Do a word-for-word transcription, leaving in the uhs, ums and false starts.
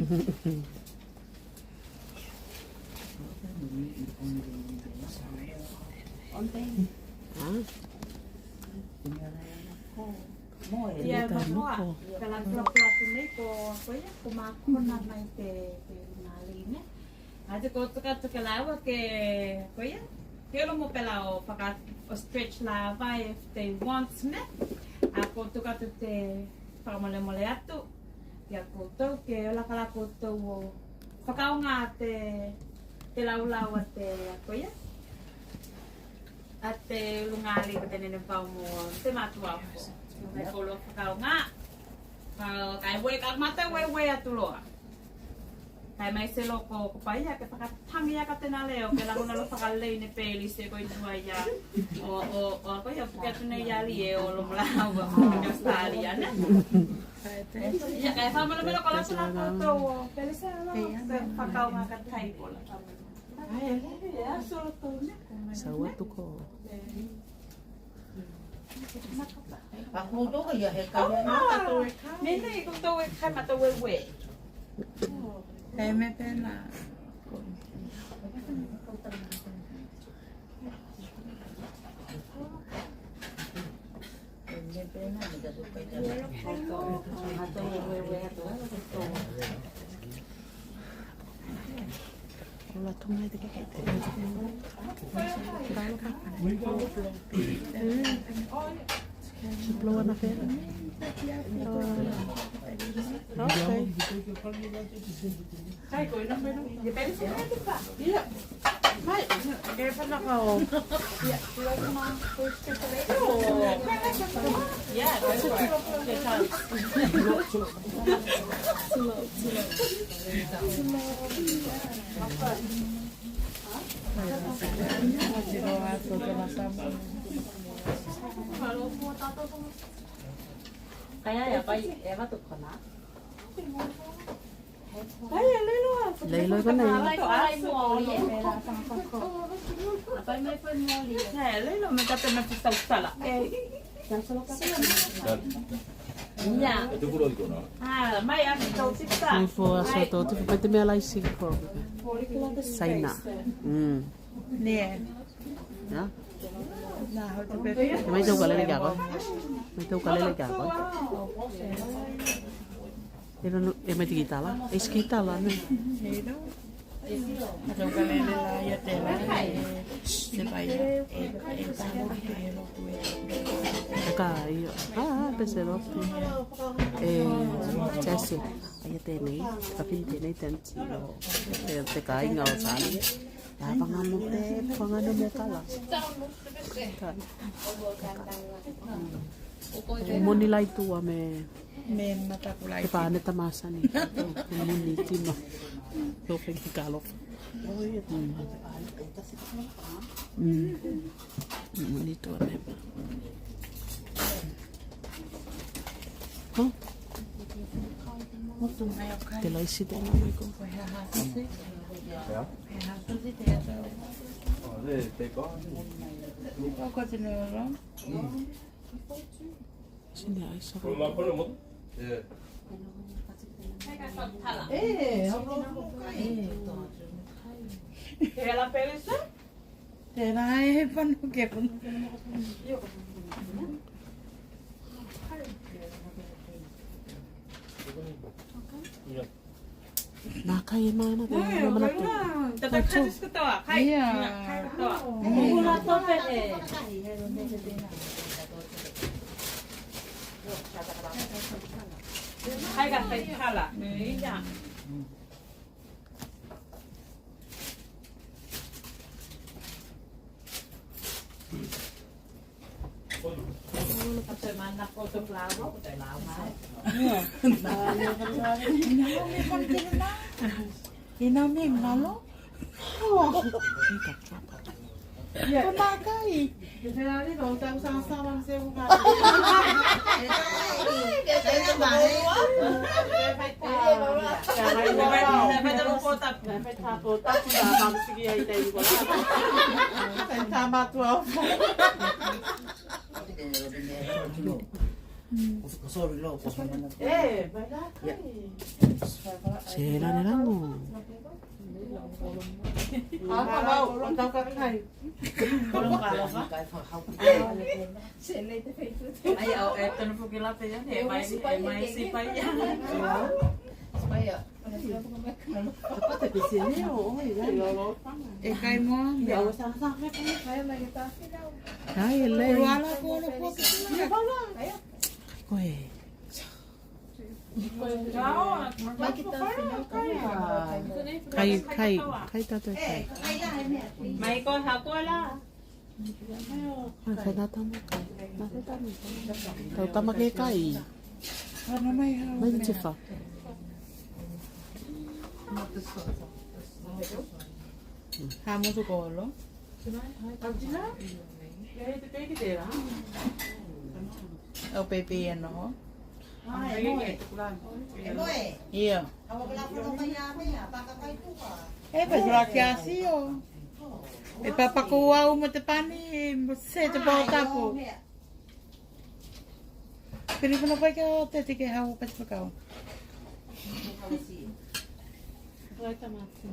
Ia, manaia, pelā, pelā, pelā atu nei ko, ko ia, ko makona mai te, te ulugaliga. A te ko tuka atu ki a laua ke, ko ia, ke olo mo pelā o faka, o stretch lava if they want, ne? A ko tuka atu te fakamolemole atu ia koutou ke olo aka la koutou o fakaaoga te, te laulau a te, a ko ia, a te ulugaliga ko tenei ne fau mo te matua. Ko olo fakaaoga. Ka, kae uē, ka mata uē, uē atu loa. Kae maise loa ko, ko paia ke fakatagi aka tena leo ke lagona loa fakalei ne Pelise ko i tua ia. O, o, o, ko ia puke atu nei ia Lie o lo mo la ua ko Australia, ne? Ia, kae fakamalomalo ko la sala koutou o Pelise la, ke fakaaoga ka tai ko la. Ai, e, e, a solo tou, ne? Sau atu ko. A koutou ia he kai. Nei, nei, koutou e kai matou e uē. E me pena. E me pena, me ka tuka i tana. Matou e uē, uē atu, atu. Olo atu mai te keke. Blow on the fan. Okay. Ia. Mai. Ke fana ka o. Ia. Kae ia, pai, e vatu kona. Kae ia, leiloa. Leiloa kona. Kae ia, leiloa, me ka te mea te sausala. Ia. Mai aso tou te fai te mea laisi ko Saina. Mm. Ne. Ia. Mai tau kalele ki a koe. Mai tau kalele ki a koe. E no, e mai te kitala. E se kitala ne. Tau kalele la ia tela. Te vai e, e tau ki te loku e. Ka ia. A, a, pese loku. E, tese. Ia tenei, ka fini tenei tenti o te, te kaiga o Sani. Ia, vaga mo te, vaga mo kala. Moni la i tua me, me mataku la i te pane tamasani. Moni tino. Lo fengi kalo. Mm. Moni tua me. Huh? Te laisi tena mai ko. Sine aisa. E, e la pelese? Tena e fano ke fano. Na kai e mana, kai e mana. Tata kai katoa. Kai. Ia. Kai katoa. Ula tope e. Kai ka kai kala. Ia. Ina mi malo. Ia. Ko makai. Ke te lali no tau sasama se mo ka. Ko fika sorry lo, ko fika mana. E, mai la. Ia. Se la ne lango. A, ka vau, o tau ka kai. Ai, au, e tonu foki la pea ia, e mai, e mai si pai ia. Pai ia. E kai moa. Ai, e lei. Koe. Kai, kai, kai tatou e kai. Mai koe, hako la. Ai, fai na tama kai. Na fai tama kai. Tau tama ke kai. Mai te fa. Ha mo su kolo. O pepe ia noho. Ia. E pe sula kia sio. E papa ko au mo te pani, mo se te pao tapu. Pili kono pai ke o te tike hau pati pakau. Pai tamati.